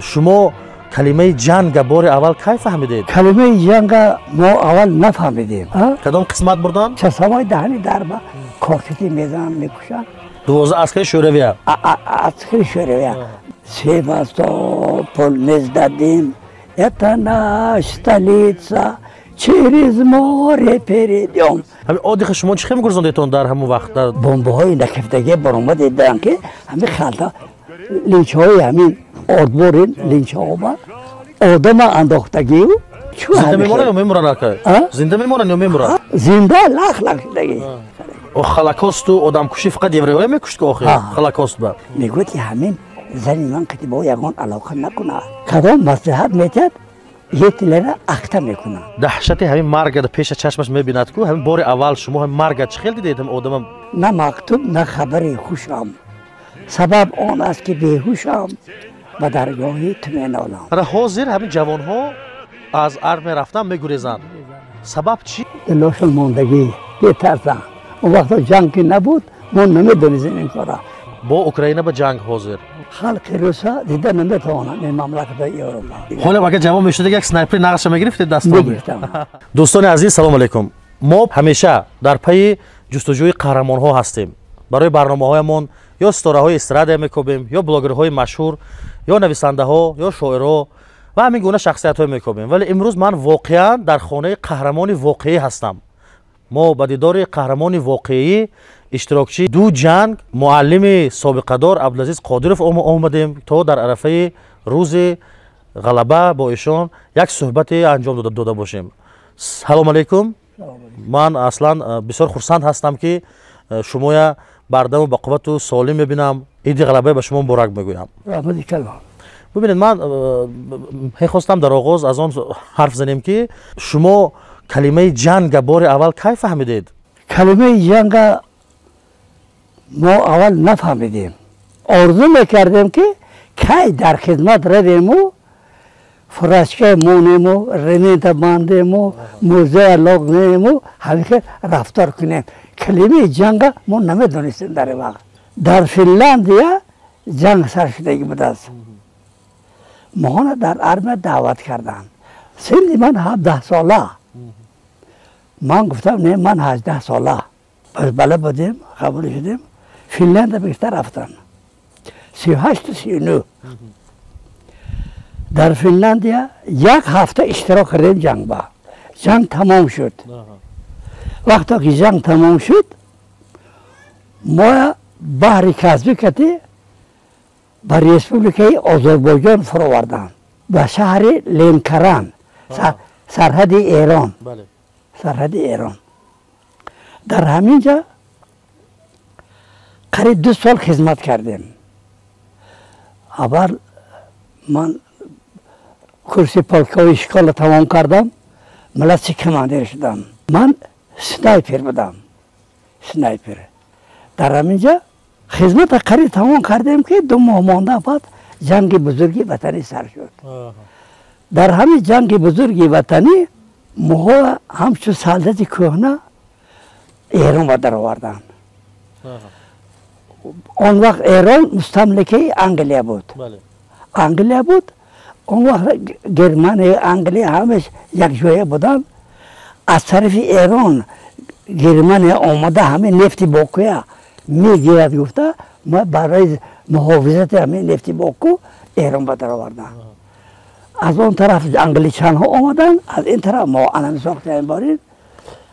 Шумо калимаи ҷанга бори аввал кай фаҳмидед? Калимаи ҷанга мо аввал нафаҳмидем. Кадом қисмат бурдан? Часовой даҳани дарба коркити мезананд, мекушанд. 12 аскари шӯравия. Аскари шӯравия. Севастополь мы сдадим, это наша столица, через море перейдем. Ҳамин одиха шумо чӣ хел мегузарондедтон дар ҳамон вақт? Бомбаҳои накифтагӣ баромад дидам, ки ҳамин халта линчаҳои ҳамин одбори линчаҳоба одама андохтагию. Зинда мемонанд ё мемуранд, ака? Зинда мемонанд ё мемуранд? Зинда лах лах шудагӣ. Холокосту одамкушӣ фақат евреҳое мекушт ки охир Холокост ба. Мегӯяд, ки ҳамин зани ман қати бо ягон алоқа накунад. Кадом маслиҳат метиҳад, Гитлера ахта мекунад. Даҳшати ҳамин марга пеша чашмаш мебинад ку. Ҳамин бори аввал шумо ҳамин марга чӣ хел дидед, ҳамин одама? На мактуб, на хабари хушам, сабаб он аст, ки беҳушам, ба даргоҳи ту менолам. Ара, ҳозир ҳамин ҷавонҳо аз армия рафтан мегурезанд, сабаб чӣ? Дилошон мондагӣ, бетарсанд. Он вақто ҷанг ки набуд, мо намедонистем ин кора. Бо Украина ба ҷанг ҳозир. Халқи руса дида наметавонанд ин мамлакатҳои Европа. Ҳоло агар ҷавон мешудед, як снайпери нағзша мегирифтед дастон? Мегирифтам. Дӯстони азиз, салому алайкум. Мо ҳамеша дар пайи ҷустуҷӯи қаҳрамонҳо ҳастем. Барои барномаҳоямон ё ситораҳои эстрадия мекобем, ё блогерҳои машҳур, ё нависандаҳо, ё шоирҳо ва ҳамин гуна шахсиятҳое мекобем. Вале имрӯз ман воқеан дар хонаи қаҳрамони воқеӣ ҳастам. Мо ба дидори қаҳрамони воқеӣ, иштирокчии ду ҷанг, муаллими собиқадор Абдулазиз Қодиров омадем, то дар арафаи рӯзи ғалаба бо эшон як суҳбате анҷом дода бошем. Салом алайкум. Ман аслан бисёр хурсанд ҳастам, ки шумоя бардаму бақуввату солим мебинам. Иди ғалабаи ба шумо муборак мегӯям. Бубинед, ман мехостам дар оғоз аз он ҳарф занем, ки шумо калимаи ҷанга бори аввал кай фаҳмидед? Калимаи ҷанга мо аввал нафаҳмидем. Орзу мекардем, ки кай дар хизмат равему, фуражка монему, ремента бандему, мӯзая лоғнему, ҳамин хел рафтор кунем. Калимаи ҷанга мо намедонистем. Дар вақт дар Финляндия ҷанг сар шудагӣ будааст. Моҳона дар армия даъват карданд. Синни ман 17 сола. Ман гуфтам: «Не, ман 18 сола». Бала будем, қабул шудем, Финляндия бигирифта рафтам. 38-у 39 дар Финляндия як ҳафта иштирок кардем ҷангба. Ҷанг тамом шуд. Вақто ки ҷанг тамом шуд, мо баҳри касбӣ кати ба Республикаи Озарбойҷон фуроварданд, ба шаҳри Ленкаран, сарҳади Эрон. Сарҳади Эрон. Дар ҳамин ҷа қариб 2 сол хизмат кардем. Аввал ман курси полковой школа тамом кардам, младший командир шудам. Ман снайпер будам, снайпер. Дар ҳамин ҷа хизмата қариб тамом кардем, ки 2 моҳ монда баъд Ҷанги Бузурги Ватанӣ сар шуд. Дар ҳамин Ҷанги Бузурги Ватанӣ моҳо ҳамчун солдати кӯҳна Эрон ба дароварданд. Он вақт Эрон мустамликаи Англия буд. Англия буд он вақт. Германия, Англия ҳамаш якҷоя буданд. Аз тарафи Эрон Германия омада, ҳамин нефти Бокуя мегирад гуфта, ма барои муҳофизати ҳамин нефти Боку Эрон ба дароварданд. Аз он тараф англичанҳо омаданд, аз ин тараф мо анами сохтаем борин.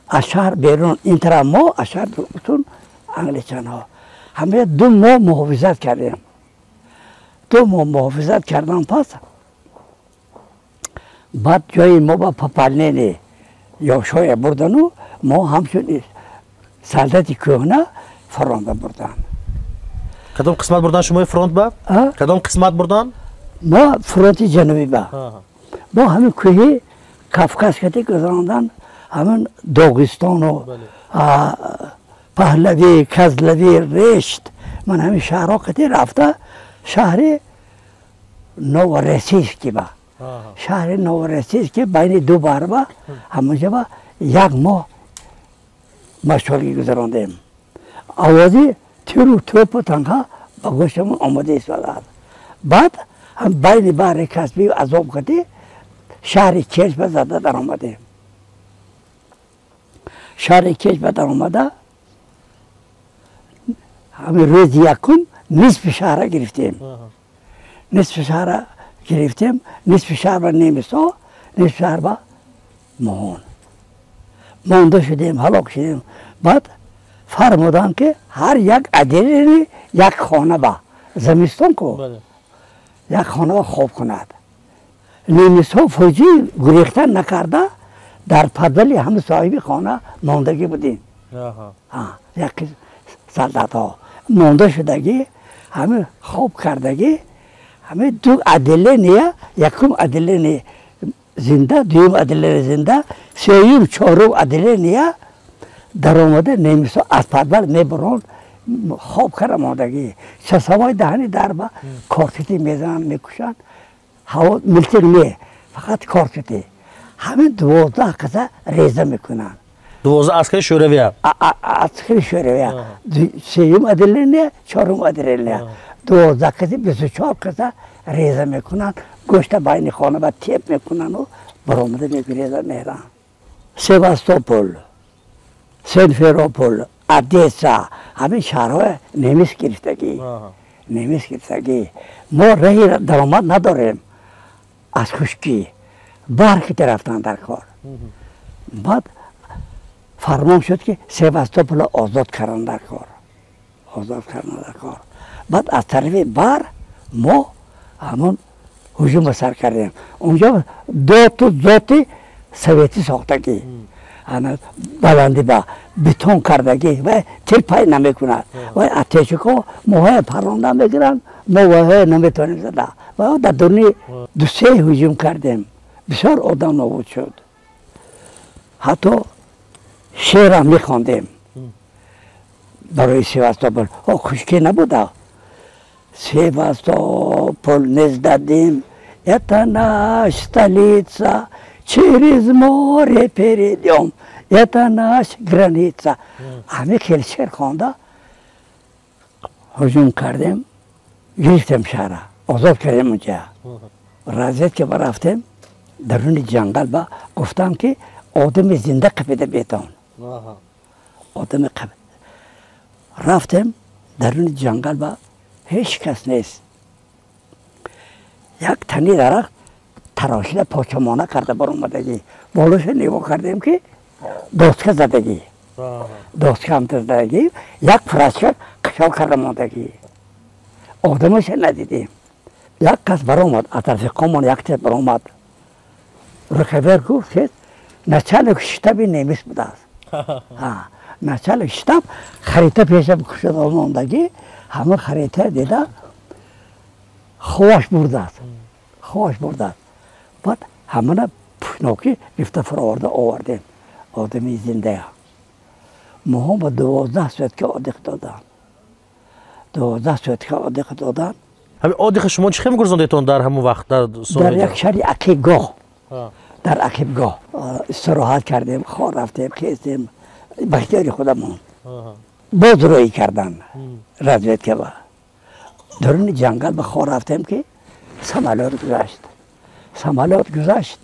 Аз шаҳр берун ин тараф мо, аз шаҳр бутун англичанҳо. Ҳамаи 2 моҳ муҳофизат кардем. 2 моҳ муҳофизат кардан пас, баъд ҷои мо ба пополнение ёшоя бурдану мо ҳамчун солдати кӯҳна фронт ба бурдан. Кадом қисмат бурдан шумои фронт ба? Кадом қисмат бурдан? Мо фронти ҷанубӣ ба. Мо ҳамин кӯҳи Кавказ кати гузарондан, ҳамин Доғистону Паҳлавӣ, Казлавӣ, Решт, ман ҳамин шаҳрҳо кати рафта, шаҳри Новороссийский ба, шаҳри Новороссийский байни ду барба, ҳамонҷа ба як моҳ машғулӣ гузарондем. Овози тиру топу танка ба гӯшамон омода истодааст. Баъд Ҳам байни баҳри Каспий азоб кардӣ, шаҳри Керч ба зада даромадем. Шаҳри Керч ба даромада, ҳамин рӯзи якум нисфи шаҳра гирифтем. Нисфи шаҳра гирифтем, нисфи шаҳр ба немисҳо, нисфи шаҳр ба моҳон. Монда шудем, ҳалок шудем. Баъд фармуданд, ки ҳар як отделение як хона ба зимистон ку як хона ба хоб кунад. Немисҳо фавҷӣ гурехтан накарда, дар подвали ҳама соҳиби хона мондагӣ будем. Як солдатҳо монда шудагӣ, ҳама хоб кардагӣ, ҳама ду отделения, якум отделение зинда, дуюм отделение зинда, сеюм, чорум отделения даромада, немисҳо аз подвал мебуранд, хоб карда мондагӣ. Часовой даҳани дарба кортити мезананд, мекушанд. Ҳаво милтиқ не, фақат кортити. Ҳамин 12 каса реза мекунанд. 12 аскари шӯравия? Аскари шӯравия. Сеюм отделение, чорум отделения. 12 каси, 24 каса реза мекунанд, гӯшта байни хона ба теп мекунанду баромада мегуреза меранд. Севастопол, Симферопол, Одесса, ҳамин шаҳрҳои немис гирифтагӣ. Немис гирифтагӣ. Мо раҳи даромад надорем аз хушкӣ. Баҳр ки рафтан дар кор. Баъд фармон шуд, ки Севастополро озод кардан дар кор. Озод кардан дар кор. Баъд аз тарафи баҳр мо ҳамон ҳуҷумро сар кардем. Унҷо доту зоти советӣ сохтагӣ. Ана баландӣ ба бетон кардагӣ ва тир пай намекунад. Ва атешико моҳоя парронда мегиранд, мо воҳоя наметавонем зада. Ва дар дуни дусе ҳуҷум кардем. Бисёр одам нобуд шуд. Ҳатто шеърам мехондем барои Севастопол. Хушкӣ набуда. Севастополь не сдадим, это наша столица, через море перейдем, это наша граница. Ҳамин хел шеър хонда ҳуҷум кардем, гирифтем шаҳра, озод кардем унҷа. Разведка ба рафтем, даруни ҷангал ба гуфтам, ки одами зинда қапида бетон. Одами қап. Рафтем, даруни ҷангал ба ҳеҷ кас нест. Як тани дарахт тарошида почамона карда баромадагӣ. Болоша нигоҳ кардем, ки доска задагӣ. Доска ҳам задагӣ, як фуражка қишол карда мондагӣ. Одамаша надидем. Як кас баромад, аз рафиқомон як кас баромад. Рукавер гуфт, ки начальник штаби немис будааст. Начальник штаб харита пеша кушода мондагӣ, ҳама харита дида ховаш бурдааст. Ховаш бурдааст. Баъд ҳамана пушнокӣ гирифта фуроварда овардем. Одами зиндая. Моҳо ба 12 сутка отдых доданд. 12 сутка отдых доданд. Ҳамин отдыхи шумо чӣ хел мегузарондедтон дар ҳамон вақт дар Дар як шаҳри Ақибгоҳ. Дар Ақибгоҳ истироҳат кардем, хор рафтем, хестем, ба ихтиёри худамон. Боз рӯй кардан разведка ба. Даруни ҷангал ба хор рафтем, ки самолёт гузашт. Самолёт гузашт.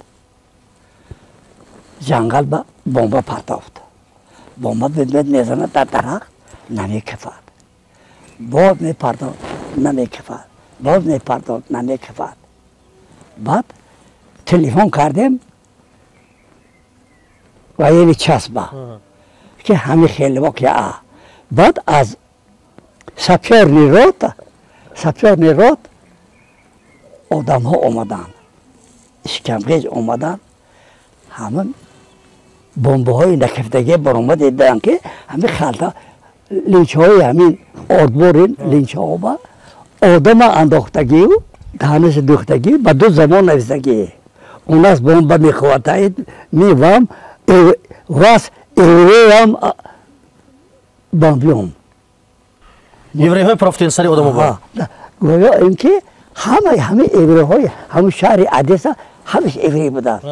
Ҷангал ба бомба партофт. Бомба бимед мезанад дар дарахт, намекафад. Боз мепартофт, намекафад. Боз мепартофт, намекафад. Баъд телефон кардем военный часть ба, ки ҳамин хел воқеа. Баъд аз сапёрный рота одамҳо омаданд. Ишкамхез омаданд. Ҳама бомбаҳои накафтагӣ баромад, диданд, ки ҳамин халта линчаҳои ҳамин ордборин линчаҳо ба одама андохтагию даҳанаша духтагӣ, ба ду забон нависагӣ: «У нас бомба не хватает, мы вам вас евреям бомбим». Еврейҳои профтен сари одамо ба. Гӯё ин ки ҳамаи ҳамаи евреҳои ҳамун шаҳри Одесса ҳамаш еврей будааст.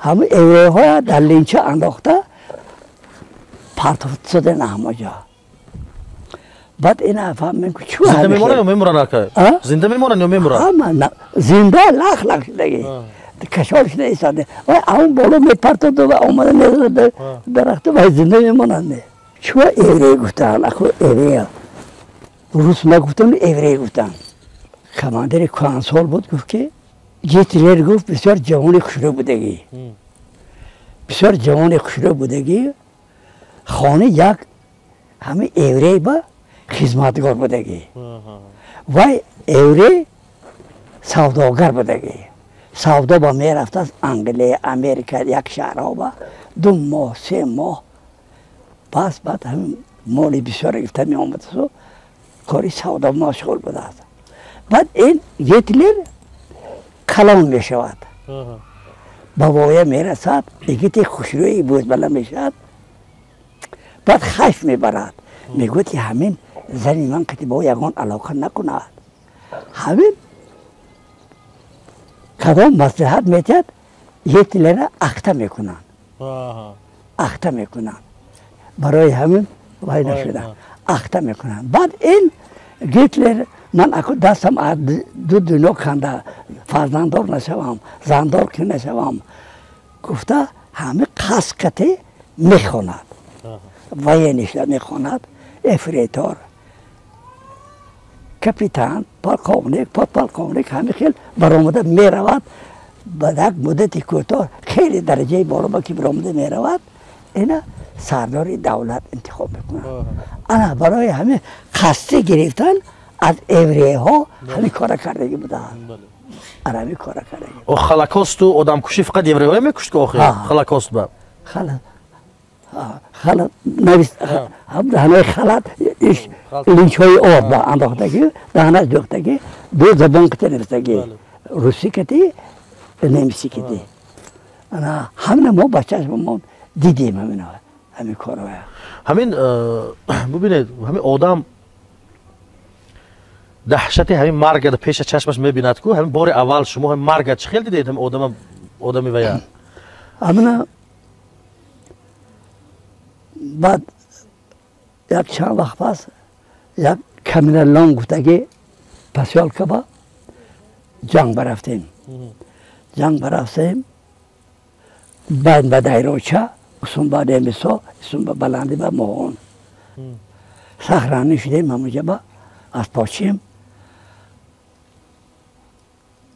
Ҳамун еврейҳоя дар линча андохта партофтсоден ҳамаҷо. Баъд ина фаҳмем ки чӯ зинда мемонанд ё мемуранд ака? Зинда мемонанд ё мемуранд? Ҳама зинда лах лах шудагӣ. Кашол шуда истода. Вай он боло мепартоду ва омада мезанад дарахту вай зинда мемонанд. Чӯ еврей гуфтанд, ахо еврей. Рус нагуфтанд, еврей гуфтанд. Командири куҳансол буд, гуфт ки Гитлер гуфт бисёр ҷавони хушрӯ будагӣ. Бисёр ҷавони хушрӯ будагӣ. Хони як ҳамин еврей ба хизматгор будагӣ. Вай еврей савдогар будагӣ. Савдо ба мерафтааст Англия, Америка, як шаҳрҳо ба 2 моҳ, 3 моҳ. Пас баъд ҳамин моли бисёр гирифта меомадасту кори савдо машғул будааст. Баъд ин Гитлер калон мешавад. Ба воя мерасад, дигити хушрӯи бузбала мешавад. Баъд хайф мебарад. Мегӯяд ки ҳамин зани ман кати бо ягон алоқа накунад. Ҳамин кадом маслиҳат метиҳад, Гитлерро ахта мекунанд. Ахта мекунанд. Барои ҳамин вай нашуда. Ахта мекунанд. Баъд ин Гитлер ман аку дастам аз ду дунё канда, фарзанддор нашавам, зандор ки нашавам гуфта ҳамин қасд кати мехонад. Военный шуда мехонад, эфрейтор, капитан, полковник, подполковник ҳамин хел баромада меравад. Ба як муддати кӯтоҳ хеле дараҷаи боло ки баромада меравад, ина сардори давлат интихоб мекунад. Ана барои ҳамин қасдӣ гирифтан аз еврейҳо ҳамин кора кардагӣ буданд. Ана ҳамин кора кардагӣ. Холокосту одамкушӣ фақат еврейҳое мекушт ки охир холокост ба? Халат навис даҳанаи халат линчҳои об ба андохтагӣ, даҳанаш дӯхтагӣ, ду забон кати навистагӣ, русӣ кати, немисӣ кати. Ана ҳамина мо бачааш мо дидем ҳамина ҳамин корро. Ҳамин бубинед, ҳамин одам даҳшати ҳамин марга пеша чашмаш мебинад ку, ҳамин бори аввал шумо ҳамин марга чӣ хел дидед, ҳамин одама одами вая? Ҳамина баъд як чанд вақт пас як каминалон гуфтагӣ посёлка ба ҷанг барафтем. Ҷанг барафтем, баъд ба дайроча, усун ба немисо, исун ба баландӣ ба моҳон. Сахт ранӣ шудем ҳамонҷа ба аз почим.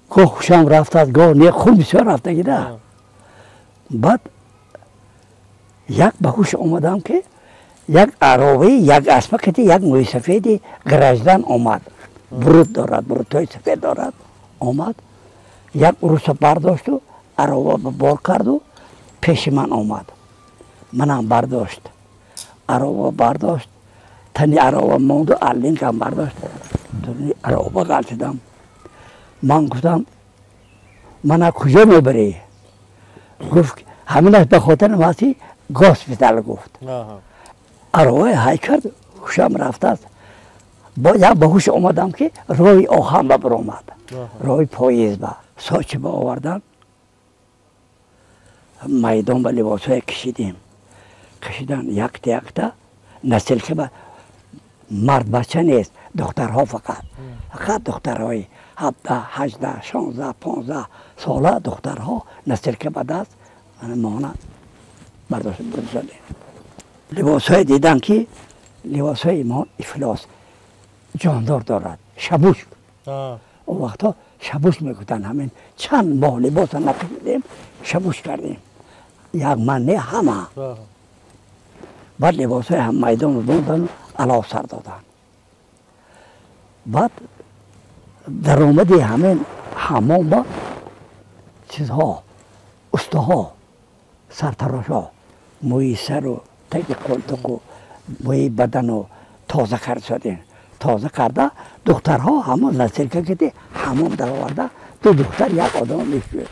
Гоҳ хушам рафтааст, гоҳ не, хун бисёр рафтагида. Баъд як ба ҳуш омадам ки як ароваи як аспа кати як мӯйсафеди граждан омад. Бурут дорад, бурутҳои сафед дорад. Омад, як уруса бардошту арова ба бор карду пеши ман омад. Манам бардошт. Арова бардошт, тани арова монду, аллинкам бардошт. Тани арова ғалтидам. Ман гуфтам, мана куҷо мебарӣ? Гуфт, ҳаминаш ба хотирам ҳаст ки госпитал гуфт. Ароваи ҳай кард, ҳушам рафтааст. Як ба ҳуш омадам ки роҳи оҳан ба баромад. Роҳи поезд ба. Сочи ба овардан. Майдон ба либосҳое кашидем. Кашидан якта якта носилка ба мард бача нест, духтарҳо фақат. Фақат духтарҳои 17, 18, 16, 15 сола духтарҳо носилка ба даст мона бардошта бурдашадем. Либосҳое дидам ки либосҳои мо ифлос ҷондор дорад, шабуш. Он вақтҳо шабуш мегуфтанд, ҳамин чанд моҳ либоса накашидем, шабуш кардем. Як ман не, ҳама. Баъд либосҳои ҳам майдон доданд, алов сар доданд. Баъд даромади ҳамин ҳаммом ба чизҳо, устаҳо, сартарошҳо мӯи сару таги қолтуқу мӯи бадану тоза карда шудем. Тоза карда духтарҳо ҳамон носилка кити ҳаммом дароварда, ду духтар як одам мешӯяд.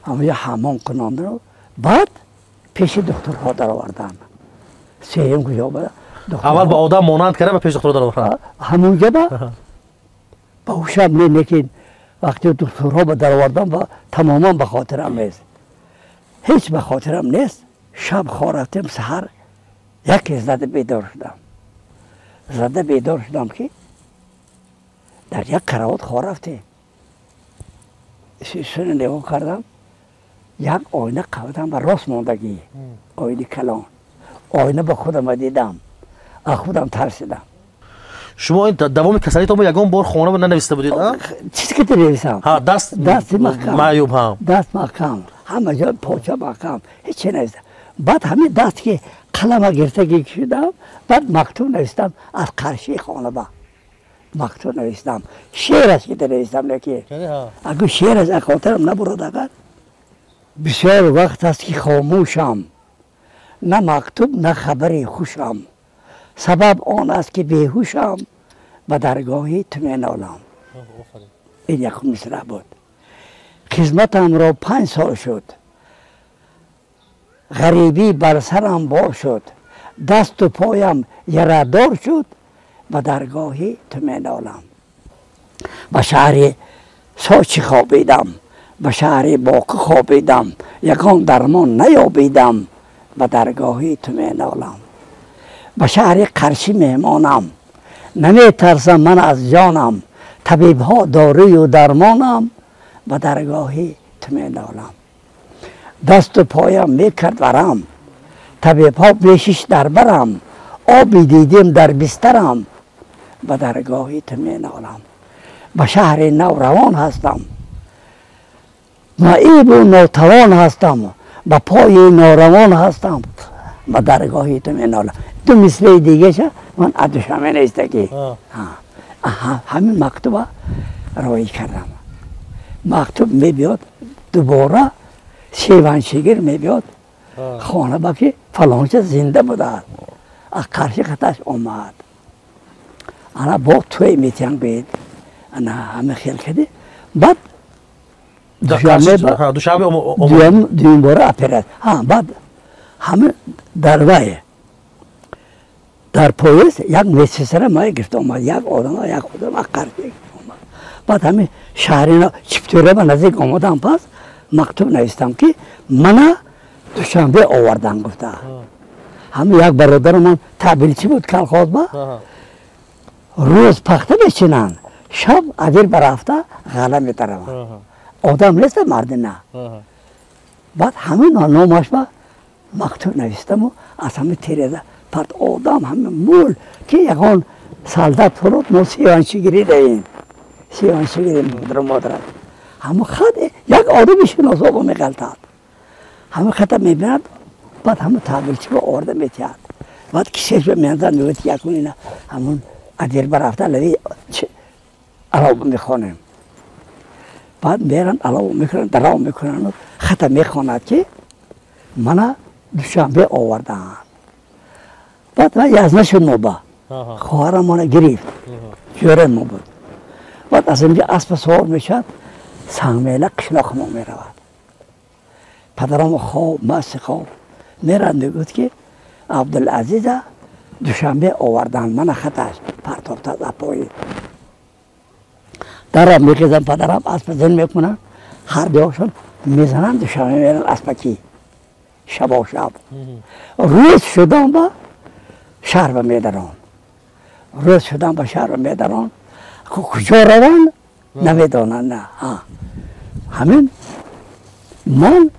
Ҳамонҷо ҳаммом кунондану баъд пеши духтурҳо дароварданд. Сеюм куҷо ба аввал ба одам монанд карда, ба пеши духтурҳо дароварданд. Ҳамонҷо ба ҳушам не, лекин вақте духтурҳо ба даровардан ба тамоман ба хотирам нест. Ҳеҷ ба хотирам нест. Шаб хоб рафтем, саҳар яке зада бедор шудам. Зада бедор шудам, ки дар як каравот хор рафтем. Суна нигоҳ кардам, як оина қаватам ба рост мондагӣ, оини калон. Оина ба худама дидам, аз худам тарсидам. Шумо ин давоми касалитон ягон бор хона нанависта будед? Чиз ки нависам? Даст дасти маҳкам, маъюб, ҳа. Даст маҳкам, ҳама ҷо поча маҳкам, ҳечи навистам. Баъд ҳамин даст ки қалама гирифтагӣ шудам, баъд мактуб навистам аз қаршии хона ба. Мактуб навистам, шеъраш ки навистам, лекин агу шеъраш аз хотирам набурад. Агар бисёр вақт аст ки хомӯшам, на мактуб, на хабари хушам, сабаб он аст ки беҳушам, ба даргоҳи ту менолам. Ин якум мисра буд. Хизматамро 5 сол шуд, ғарибӣ бар сарам бор шуд, дасту поям ярадор шуд, ба даргоҳи ту менолам. Ба шаҳри Сочи хобидам, ба шаҳри Боқӣ хобидам, ягон дармон наёбидам, ба даргоҳи ту менолам. Ба шаҳри Қаршӣ меҳмонам, наметарсам ман аз ҷонам, табибҳо дорую дармонам, ба даргоҳи ту менолам. Дасту поям мекард варам, табибҳо бешиш дар барам, оби дидем дар бистарам, ба даргоҳи ту менолам. Ба шаҳри нав равон ҳастам, маибу нотавон ҳастам, ба пои норавон ҳастам, ба даргоҳи ту менолам. Ду мисраи дигаша ман аз Душанбе навистагӣ. Ҳамин мактуба роӣ кардам. Мактуб мебиёд, дубора шеваншигир мебиёд хона ба, ки фалонча зинда будааст, аз қарши хаташ омад. Ана бо туй метиҳам, гӯед, ана ҳама хел кади. Баъд Душанбе дуюм бора оператсия. Баъд ҳама дар вай дар поезд як медсестра мая гирифта омад, як одам, як одам аз қарши омад. Баъд ҳамин шаҳри Чиптура ба наздик омадам, пас мактуб навистам, ки мана Душанбе овардан гуфта. Ҳамин як бародарамон табилчӣ буд колхозба, рӯз пахта мечинанд, шаб адир барафта ғала метараванд. Одам неста, марди на. Баъд ҳамин номаш ба мактуб навистаму аз ҳамин тереза парт одам, ҳамин мул, ки ягон солдат фуруд, мо севанчигирӣ даем, севанчигирӣ мудрат. Ҳамон хат як одами шинособо меғалтад, ҳамин хата мебинад, баъд ҳамин табилчиба оварда метиҳад. Баъд кисешба меандад, мегӯяд, ки якун ина ҳамун адир барафта лави алов мехонем. Баъд меранд, алов мекунанд, дарав мекунанд, хата мехонад, ки мана Душанбе овардаанд. Баъд ман язна шуд, мо ба хоҳарам мана гирифт, ҷӯраи мо буд. Баъд аз инҷа аспа савор мешавад, Сангмела қишлоқи мо меравад. Падарам хоб, масти хоб мерад, мегӯяд, ки Абдулазиза Душанбе овардан, мана хаташ партофта аз пои дарам. Мехезам, падарам аспа зин мекунанд, ҳар дуошон мезананд, Душанбе меранд аспакӣ шабо шаб. Рӯз шудам ба шаҳр ба медарон, рӯз шудам ба шаҳр ба медарон, куҷо раванд намедонанд. На, ҳамин ман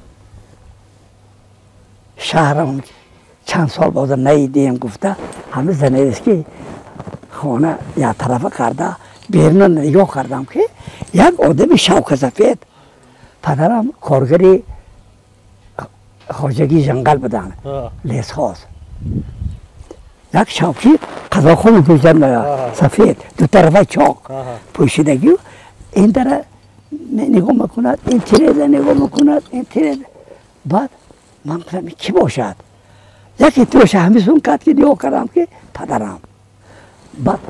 шаҳрам чанд сол боза наидем гуфта, ҳамин занавески хона як тарафа карда, беруна нигоҳ кардам, ки як одами шавкасафед. Падарам коргари хоҷагии ҷангал буданд, лесхоз. Як шавки қазоқҳо мепӯшанд, сафед, дутарафа чоқ пӯшидагӣ. Ин дара нигоҳ мекунад, ин тиреза нигоҳ мекунад, ин тиреза. Баъд ман гуфтам, кӣ бошад? Яке тӯша ҳамисун кард, ки нигоҳ кардам, ки падарам. Баъд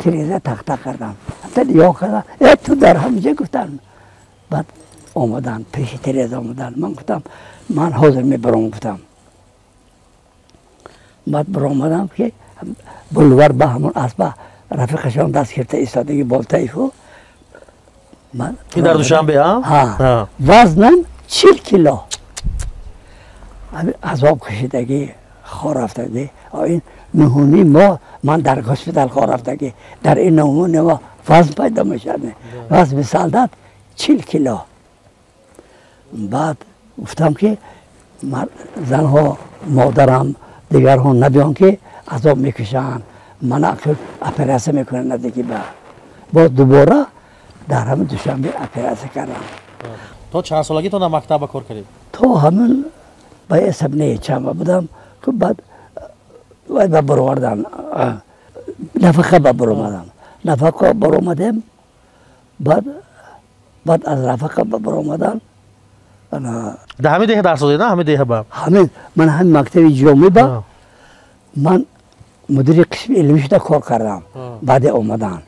тиреза тахта кардам, нигоҳ кардам, э, ту дар ҳамиҷа, гуфтам. Баъд омаданд, пеши тиреза омаданд. Ман гуфтам, ман ҳозир мебаром, гуфтам. Баъд баромадам, ки булвар ба ҳамон аспа рафиқашон даст гирифта истодагӣ, Болтаеву. Ин дар Душанбе? Ҳа, вазнам 40 кило, азоб кашидагӣ, хор рафтагӣ. Ин 9.5 моҳ ман дар госпитал рафтагӣ. Дар ин 9.5 моҳ вазн пайдо мешавад. Вазни солдат 40 кило. Баъд гуфтам ки занҳо, модарам, дигарҳо набиён ки азоб мекушанд. Мана оператсия мекунанд наздики ба. Боз дубора дар ҳамин Душанбе оператсия кардам. То чанд солагитон дар мактаба кор кардед? То ҳамин ба ҳисоб не чанд будам, баъд ба баровардан нафақа ба баромадам. Нафақа баромадем, баъд аз нафақа ба баромадан. Дар ҳамин деҳа дарс додед, ҳамин деҳа ба? Ҳамин, ман ҳамин мактаби ҷомӣ ба ман мудири қисми илмӣ шуда кор кардам баъди омадан.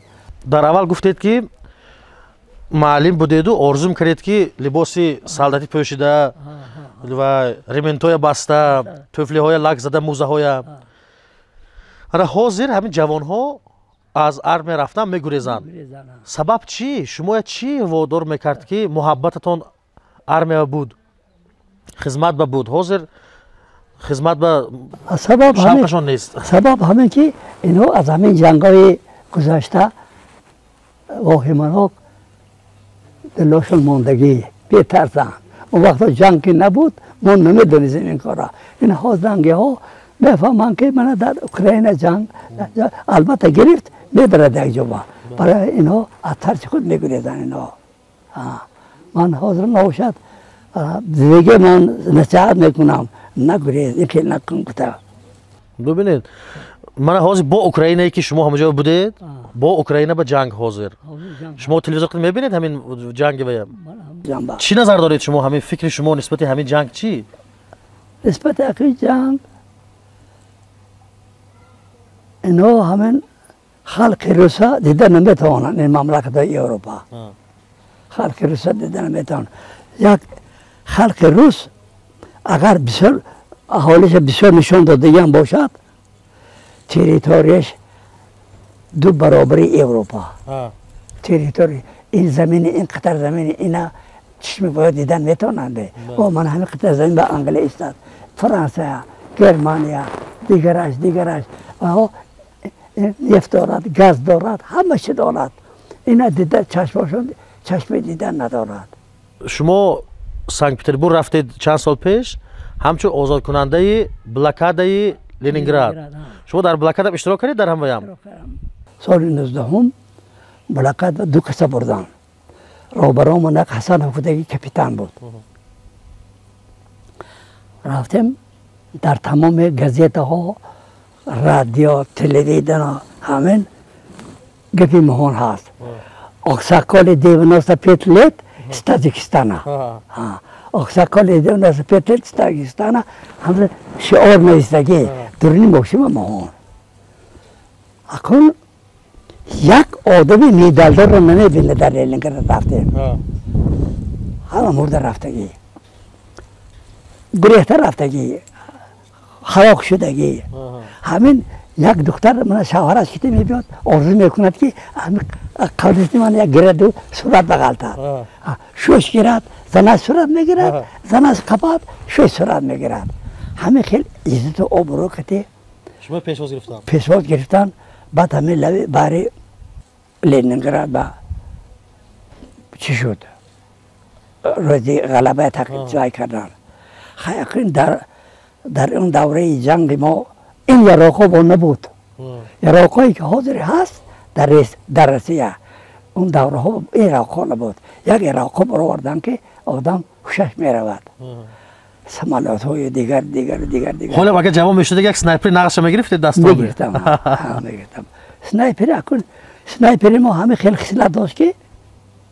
Дар аввал гуфтед ки муаллим будеду орзу мекардед ки либоси солдатӣ пӯшида ва рементҳоя баста, туфлиҳоя лак зада, мӯзаҳоя. Ана ҳозир ҳамин ҷавонҳо аз армия рафтан мегурезанд. Сабаб чӣ? Шумоя чӣ водор мекард ки муҳаббататон армия буд, хизмат ба буд? Ҳозир хизмат ба шавқашон нест. Сабаб ҳамин ки инҳо аз ҳамин ҷангҳои гузашта воҳиманок дилошон мондагӣ, бетарсанд. Он вақто ҷанг ки набуд, мо намедонистем ин корро. Инҳо зангиҳо мефаҳманд ки мана дар Украина ҷанг албатта гирифт, мебарад як ҷо. Барои инҳо аз тарси худ мегурезанд инҳо. Ман ҳозир набошад, зиндагӣ ман насиҳат мекунам, нагурез, ин хел накун гуфта. Бибинед, мана ҳозир бо Украинае ки шумо ҳамаҷо будед, бо Украина ба ҷанг ҳозир. Шумо телевизор мебинед ҳамин ҷанги вая? Чӣ назар доред шумо, ҳамин фикри шумо нисбати ҳамин ҷанг чӣ? Нисбати ҳамин ҷанг инҳо ҳамин халқи руса дида наметавонанд, ин мамлакатҳои Европа. Халқи руса дида наметавонанд. Як халқи рус агар бисёр аҳолиша бисёр нишон додагиам бошад, территорияш 2 баробари Европа. Территория ин замини, ин қатар замини, ина чишми бояд дидан метавонанд. О, ман ҳамин қатар замин ба Англия истад, Франсия, Германия, дигараш, дигараш. Нефт дорад, газ дорад, ҳама чи дорад. Ина дида чашмошон чашми дидан надорад. Шумо Санкт-Петербург рафтед чанд сол пеш, ҳамчун озодкунандаи блокадаи Ленинград. Шумо дар блокада иштирок кардед дар ҳамваям? Соли 19 блокада 2 каса бурдан. Роҳбаромон як Ҳасанов будаги капитан буд. Рафтем дар тамоми газетаҳо, радио, телевидено ҳамин гапи муҳон ҳаст. Оқсақоли 95 лет с Таджикистана. Оқсақоли 95 лет с Таджикистана ҳамин шиор навистагӣ дуруни мошима моҳон. Акун як одами медалдорро намебинад дар Ленинград рафтем. Ҳама мурда рафтагӣ, гурехта рафтагӣ, ҳалок шудагӣ. Ҳамин як духтар мана шавҳараш ките мебиёд, орзу мекунад ки қавлисти ман як гираду сурат бағалтад. Шӯш гирад, занаш сурат мегирад, занаш қапад, шӯш сурат мегирад. Ҳамин хел иззату обрӯ кати шумо пешвоз гирифтан. Пешвоз гирифтан, баъд ҳамин лави баҳри Ленинград ба чӣ шуд? Рӯзи ғалаба тақдим кардан. Хайақин дар он давраи ҷанги мо ин яроқҳо бо набуд. Яроқҳое ки ҳозир ҳаст дар Россия, он давраҳо ин яроқҳо набуд. Як яроқҳо баровардан ки одам ҳушаш меравад. Самолётҳои дигар, дигар, дигар, дигар. Ҳоло агар ҷавон мешудед, як снайпери нақша мегирифтед дастон? Мегирифтам, мегирифтам. Снайпери акун снайпери мо ҳамин хел хислат дошт ки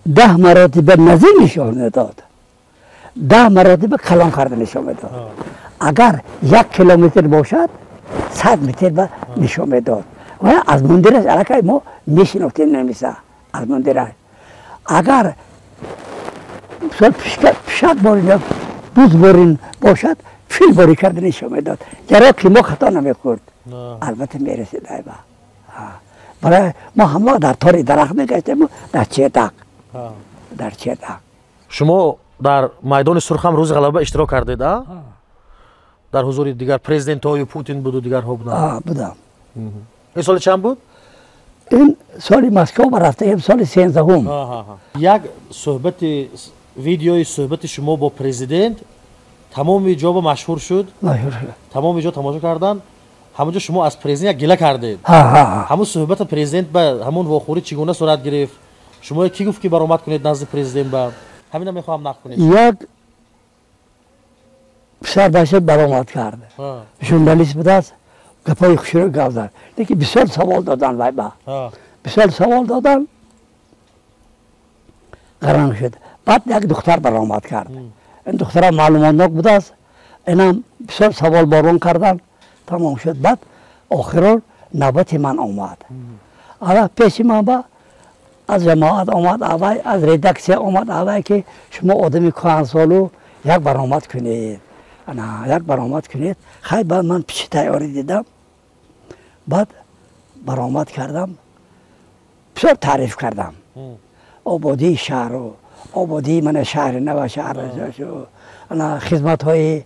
10 маротиба наздик нишон медод, 10 маротиба калон карда нишон медод. Агар 1 километр бошад, 100 метр ба нишон медод. Ва аз мундираш аллакай мо мешинохтем намиса, аз мундираш. Агар пишак борин, буз борин бошад, фил борӣ карда нишон медод. Яро ки мо хато намехӯрд, албатта мерасид айба. Барои мо ҳама дар тори дарахт мегаштему дар четак. Дар четак. Шумо дар майдони Сурх ҳам рӯзи ғалаба иштирок кардед, а? Дар ҳузури дигар президентҳою Путин буду дигарҳо буданд? Будам. Ин соли чанд буд? Ин соли Москва рафтаем, соли 13-ум. Як суҳбати видеои суҳбати шумо бо президент тамоми ҷо машҳур шуд, тамоми ҷо тамошо кардан. Ҳамонҷо шумо аз президент як гила кардед. Ҳамон суҳбати президент ба ҳамон вохӯрӣ чӣ гуна сурат гирифт? Шумо кӣ гуфт, ки баромад кунед назди президент ба? Ҳамина мехоҳам нақл кунед. Як писарбача баромад кард, журналист будааст, гапҳои хушро гап зад, лекин бисёр савол додан, вай ба бисёр савол додан, гаранг шуд. Баъд як духтар баромад кард, ин духтара маълумотнок будааст, инам бисёр саволборон кардан, тамом шуд. Баъд охирон навбати ман омад. Ала пеши ман ба аз ҷамоат омад, авай аз редаксия омад, авай ки шумо одами кӯҳансолу, як баромад кунед, ана як баромад кунед. Хай, баъд ман пиши тайёрӣ дидам, баъд баромад кардам, бисёр таъриф кардам ободии шаҳру ободии мана шаҳри нава, шаҳр, ана хизматҳои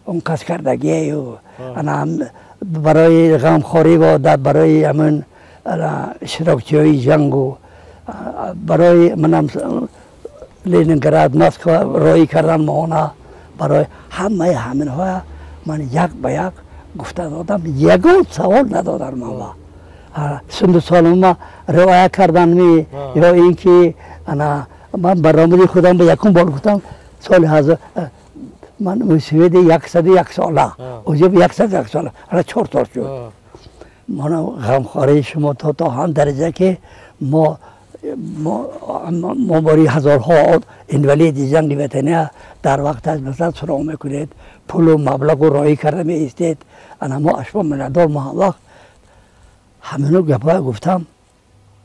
он кас кардагию, ана барои ғамхорӣ ва барои ҳамин иштирокчиҳои ҷангу, барои манам Ленинград, Москва роҳӣ кардан моҳона, барои ҳамаи ҳаминҳоя ман як ба як гуфта додам. Ягон савол надодан ман ба сунду солима риоя кардан ми ё ин ки ана ман баромади худам ба якум бор гуфтам, соли ҳазор ман мусиведи 101 сола, оҷаб 101 сола, ана 4 сол шуд. Мана ғамхории шумо то ҳам дараҷа ки мо бори ҳазорҳо инвалиди ҷанги ватания дар вақташ масалан суроғ мекунед, пулу маблағу роҳӣ карда меистед, ана мо аз шумо миннатдор. Мо ҳамвақт ҳамино гапҳое гуфтам.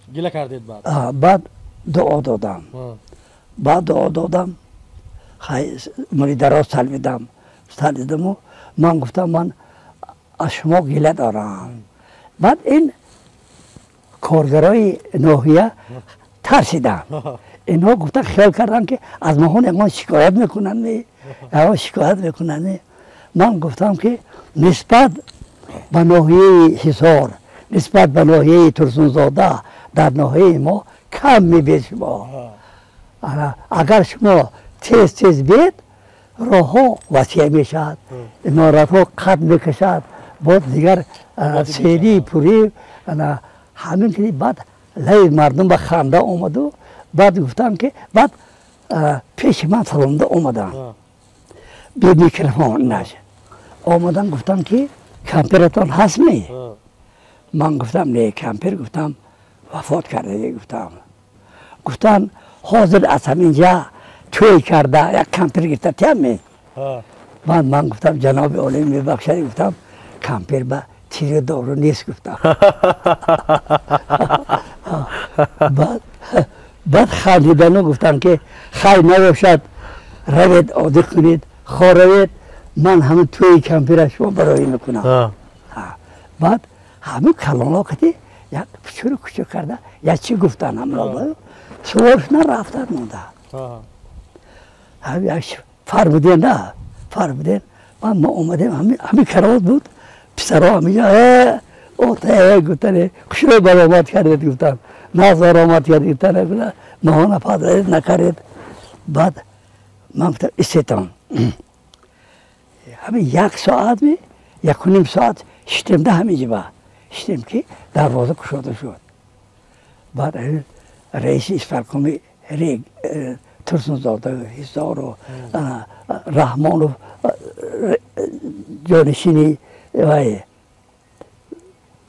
Гила кардед баъд? Баъд дуо додам, баъд дуо додам. Хай, умри дароз талбидам, талбидаму ман гуфтам, ман аз шумо гила дорам. Баъд ин коргарои ноҳия тарсиданд. Инҳо гуфта хиёл карданд, ки аз моҳон ягон шикоят мекунанд, ягон шикоят мекунанд. Ман гуфтам, ки нисбат ба ноҳияи Ҳисор, нисбат ба ноҳияи Турсунзода дар ноҳияи мо кам мебед. Шумо агар шумо тез тез бед, роҳҳо васеъ мешавад, иморатҳо қад мекашад, боз дигар серии пурӣ ҳамин ки. Баъд лаби мардум ба ханда омаду баъд гуфтам, ки баъд пеши ман саломда омаданд, бе микрофон наш омадан, гуфтам, ки кампиратон ҳастми? Ман гуфтам, не, кампир, гуфтам, вафот кардаги. Гуфтам, гуфтан, ҳозир аз ҳамин ҷа тӯй карда як кампир гирифта тиямми. Баъд ман гуфтам, ҷаноби олӣ, мебахшад, гуфтам, кампир ба тири дору нест, гуфтам. Баъд хандидану гуфтам, ки хай, набошад, равед, одӣ кунед, хоравед, ман ҳамин тӯи кампира шумо бароӣ мекунам. Баъд ҳамин калонҳо кати як пучуру кучу карда як чӣ гуфтан, ҳамро сувор шудан, рафтан монда. Фармуден да фармуден. Баъд мо омадем, ҳамин каравот буд, писаро ҳаминҷо ота гуфтане, хушрӯй баромад кардед, гуфтан, нағз баромад кардед, гуфтан, моҳона падаред накардед. Баъд ман гуфтам, истетон. Ҳамин як соат ми якуним соат шитем да ҳамин ҷиба шитем, ки дарвоза кушода шуд. Баъд раиси исполкоми Турсунзода, Ҳисору Раҳмонов, ҷонишини вай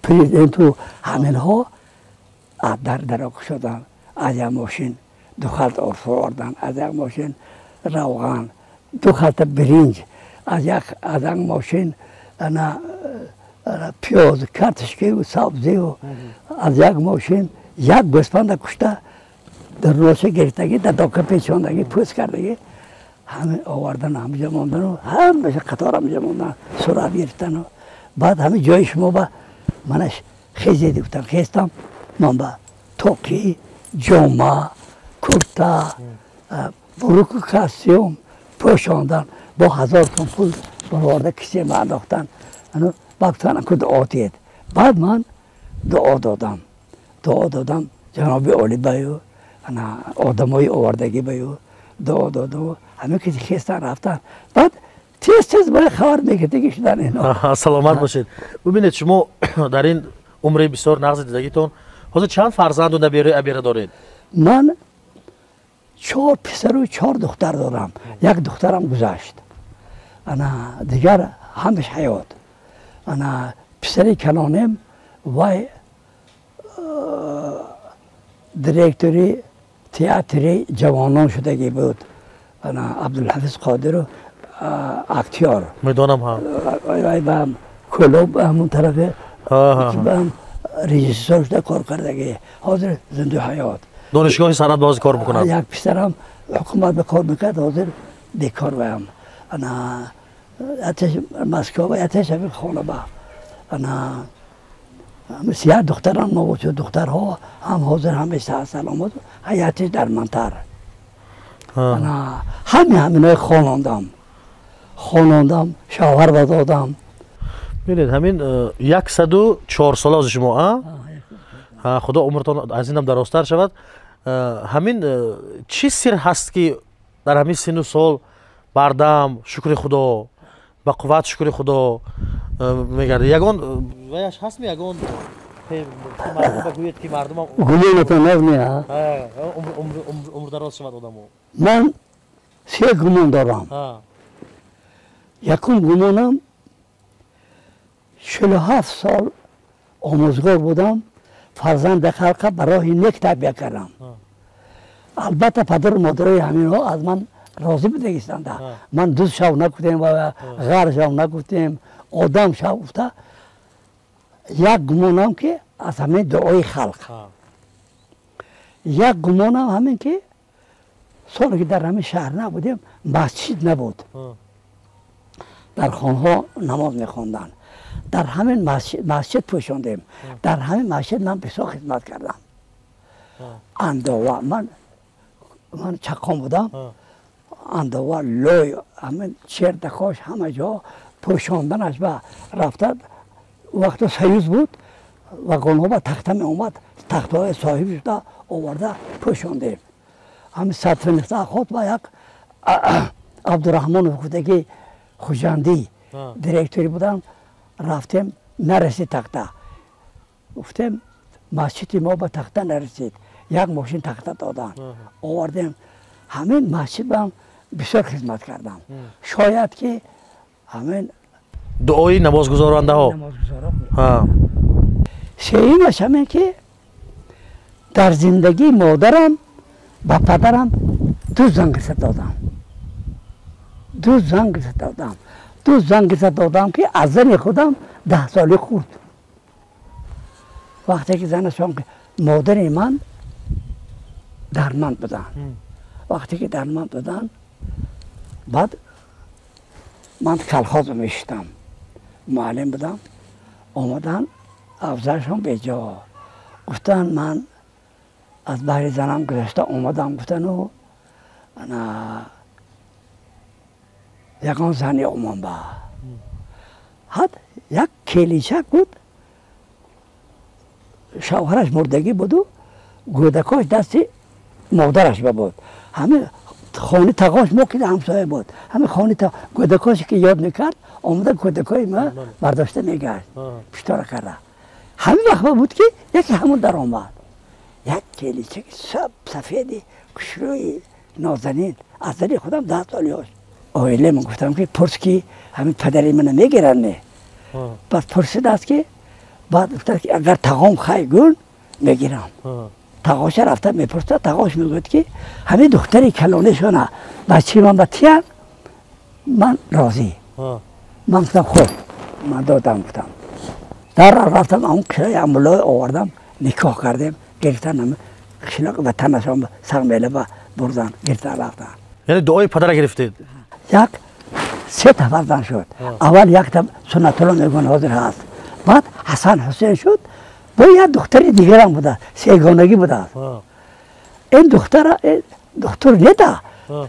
президенту, ҳаминҳо дар даро кушоданд. Аз як мошин ду халта орд овардан, аз як мошин равған, ду халта биринҷ, аз як мошин ана пиёз, картошкаю, сабзию, аз як мошин як гӯспанда кушта, дар ноша гирифтагӣ, дар дока печондагӣ, пӯст кардагӣ, ҳамин овардан, ҳамиҷа мондану ҳамаша қатор ҳамиҷа мондан, сурат гирифтану. Баъд ҳамин ҷои шумо ба манаш хезед, гуфтам. Хестам, ман ба тоқӣ, ҷома, курта, буруку костюм пӯшондан, бо 1000 сом пул бароварда кисема андохтан. Баъд гуфтан, ку дуо тиед. Баъд ман дуо додам, дуо додам ҷаноби олӣ баю, ана одамои овардагӣ баю дуо додам. Ҳамин ки хестан рафтан, баъд тез тез бояд хабар мекардагӣ шудан ино. Саломат бошед. Бубинед, шумо дар ин умри бисёр нағзи дидагитон ҳозир чанд фарзанду набераи абера доред? Ман 4 писару 4 духтар дорам. Як духтарам гузашт, ана дигар ҳамаш ҳаёт. Ана писари калонем вай директори театри ҷавонон шудагӣ буд, ана Абдулҳафиз Қодиров, актёр. Медонам, ҳа. Вай ба Кӯлоб, ҳамон тарафи режиссёр шуда кор кардагӣ, ҳозир зинду ҳаёт. Донишгоҳи санъат бози кор мекунад. Як писарам ҳукумат ба кор мекард, ҳозир бекор ваям. Ана яташ Москва, яташ ҳамин хона ба. Ана як духтарам нобуд шуд, духтарҳо ҳам ҳозир ҳамаи саломат, ҳаятиш дармандтар. Ана ҳами ҳаминои хонондам, хонондам, шавҳар ба додам. Бинед, ҳамин 104 сола ҳозир шумо, а? Худо умртон аз инам дарозтар шавад. Ҳамин чӣ сир ҳаст, ки дар ҳамин сину сол бардам, шукри Худо, ба қувват, шукри Худо мегардад? Ягон ваяш ҳастми, ягон мардум гӯед, ки мардум гумонатон назме? Умр дароз шавад одамо. Ман се гумон дорам. Якум гумонам, 47 сол омӯзгор будам, фарзанди халқа ба роҳи нек тарбия кардам. Албатта, падару модарои ҳаминҳо аз ман розӣ будагистанда. Ман дуз шав нагуфтем ва ғар шав нагуфтем, одам шав гуфта. Як гумонам, ки аз ҳамин дуои халқ. Як гумонам ҳамин, ки соле ки дар ҳамин шаҳр набудем, масҷид набуд, дар хонҳо намоз мехонданд. Дар ҳамин масҷид пӯшондем, дар ҳамин масҷид ман бисёр хизмат кардам. Андова, ман чаққон будам, андова, лой, ҳамин чердакош, ҳама ҷо пӯшонданаш ба рафта. Вақто Союз буд, вагонҳо ба тахта меомад, тахтаҳои соҳиб шуда оварда пӯшондем. Ҳамин садфинихта ход ба як Абдураҳмонов гуфтаги Хуҷандӣ директори будам, рафтем, нарасид тахта. Гуфтем, масҷиди мо ба тахта нарасид. Як мошин тахта доданд, овардем. Ҳамин масҷидам бисёр хизмат кардам. Шояд ки ҳамин дуои намозгузорандаҳо. Сеюмаш ҳамин, ки дар зиндагии модарам ба падарам 2 зан гирифта додам, 2 зан гирифта додам, 2 зан гирифта додам, ки аз зани худам 10 соли хурд. Вақте ки занашон, модари ман дарманд буданд, вақте ки дарманд буданд, баъд ман колхоз мешитам, муаллим будам. Омадан афзалшон беҷо, гуфтанд, ман аз баҳри занам гузашта омадам, гуфтану ана ягон зани омон ба ҳад. Як келинчак буд, шавҳараш мурдагӣ буду гӯдакош дасти модараш ба буд. Ҳамин хони тағош мо ки ҳамсоя буд, ҳамин хони гӯдакоше ки ёд мекард, омада гӯдакои ма бардошта мегашт, пиштора карда. Ҳамин вақт буд, ки яке ҳамон даромад, як келинчаки сафеди хушрӯи нозанин, аз зани худам 10 сол ёш. Оила ман гуфтам, ки пурс, ки ҳамин падари мана мегиранд не? Баъд пурсидааст, ки баъд гуфтааст, ки агар тағом хай гул мегирам. Тағоша рафта мепурсад, тағош мегӯяд, ки ҳамин духтари калонишона бачаи ман ба тиян, ман розӣ. Ман гуфтам, хуб, ман додам, гуфтам. Дар рафтам, ҳамон кишаи амбулой овардам, никоҳ кардем, гирифтан, қишлоқ ватанашон Сағмела ба бурдан, гирифтан рафтан. Яъне дуои падара гирифтед. Як се та фарзанд шуд. Аввал якта Суннатулло мегӯянд, ҳозир ҳаст, баъд Ҳасан, Ҳусейн шуд. Бо як духтари дигарам будааст, сегонагӣ будааст. Ин духтара духтур неда,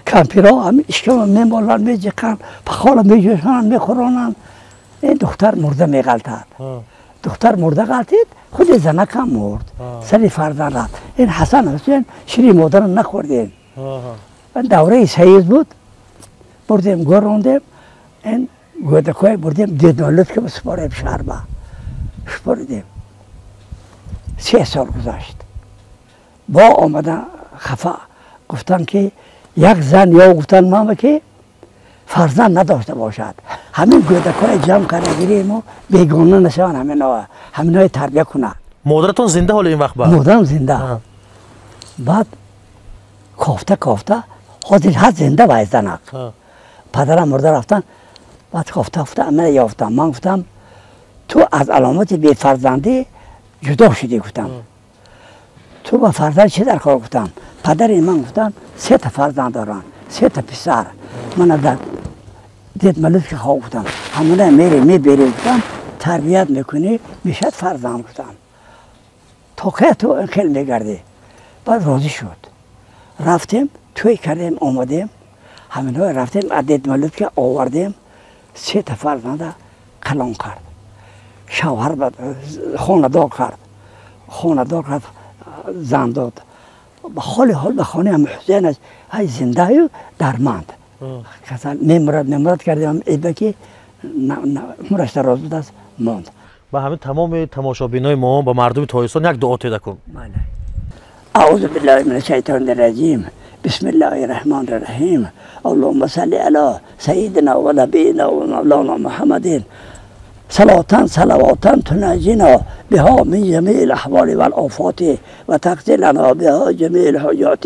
кампиро ҳамин ишкама мемоланд, меҷиқанд, пахола меҷӯшонанд, мехӯронанд. Ин духтар мурда меғалтад. Духтар мурда ғалтид, худи занакам мурд. Сари фарзанд рафт. Ин Ҳасан Ҳусейн шири модарро нахӯрдем. Давраи союз буд. Бурдем, гӯрондем. Ин гӯдакҳое бурдем, дедмолудка супорем шаҳрба. Супоридем. 3 сол гузашт. Бо омадан хафа гуфтан ки як зан ё гуфтан мама ки фарзанд надошта бошад. Ҳамин гӯдакҳое ҷамъ карда гирему бегона нашаванд, ҳаминҳое тарбия кунад. Модаратон зинда ҳоли ин вақт ба? Модарам зинда. Баъд кофта кофта ҳозир ҳаст зинда вай занак. Падарам мурда рафтан, баъд кофта кофта мана ёфтам. Ман гуфтам ту аз аломати бефарзандӣ ҷудо шудӣ гуфтам. Ту ба фарзанд чӣ дар кор гуфтам. Падари ман гуфтам 3 та фарзанд доранд, 3 та писар. Мана дар дед малуки хоб гуфтам. Ҳамона мере мебери гуфтам, тарбият мекунӣ, мешад фарзанд гуфтам. То кай ту ин хел мегардӣ? Баъд розӣ шуд. Рафтем, тӯй кардем, омадем. Ҳаминҳое рафтем, аз дед малуки овардем, 3 та фарзанда калон кард. Шавҳар хонадор кард. Хонадор кард, зан дод. Ба ҳоли ҳол ба хонаи ҳам Ҳусейн аст, ҳай зиндаю дарманд. Касал мемурад, мемурад кардем, эба ки умраш дароз будааст, монд. Ба ҳамин тамоми тамошобинои мо ба мардуми Тоҷикистон як дуо теда кун. Аузу биллаҳи мина шайтони раҷим. Бисмиллаҳи раҳмони раҳим. Аллоҳумма салли ала саййидина ва набийина ва мавлона Муҳаммадин. صلاة صلوات تنجينا بها من جميع الأحوال والآفات وتقضي لنا بها جميع الحاجات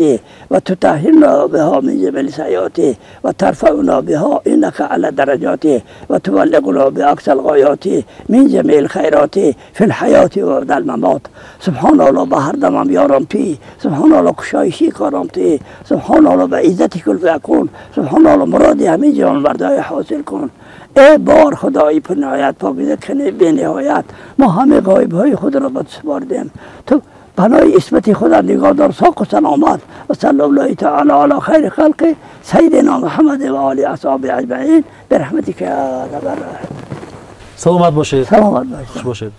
وتطهرنا بها من جميع السيئات وترفعنا بها إنك على درجات وتبلغنا بأقصى الغايات من جميع الخيرات في الحياة وبعد الممات. سبحان الله بهر دمم یارم پی، سبحان الله کشایشی کارم تی، سبحان الله به عزت کل فیکون، سبحان الله مرادی همین جان وردای حاصل کن. ای بار خدایی پرنهایت پاکیزه کنه به نهایت، ما همه غایب های خود را به تو سپردیم، تو بنای عصمت خدا نگاه دار ساق و سلامت و صلی الله تعالی علی خیر خلق سیدنا محمد و آل اصحابه اجمعین برحمتک یا رب العالمین. سلامت باشید. سلامت باشید. خوش باشید.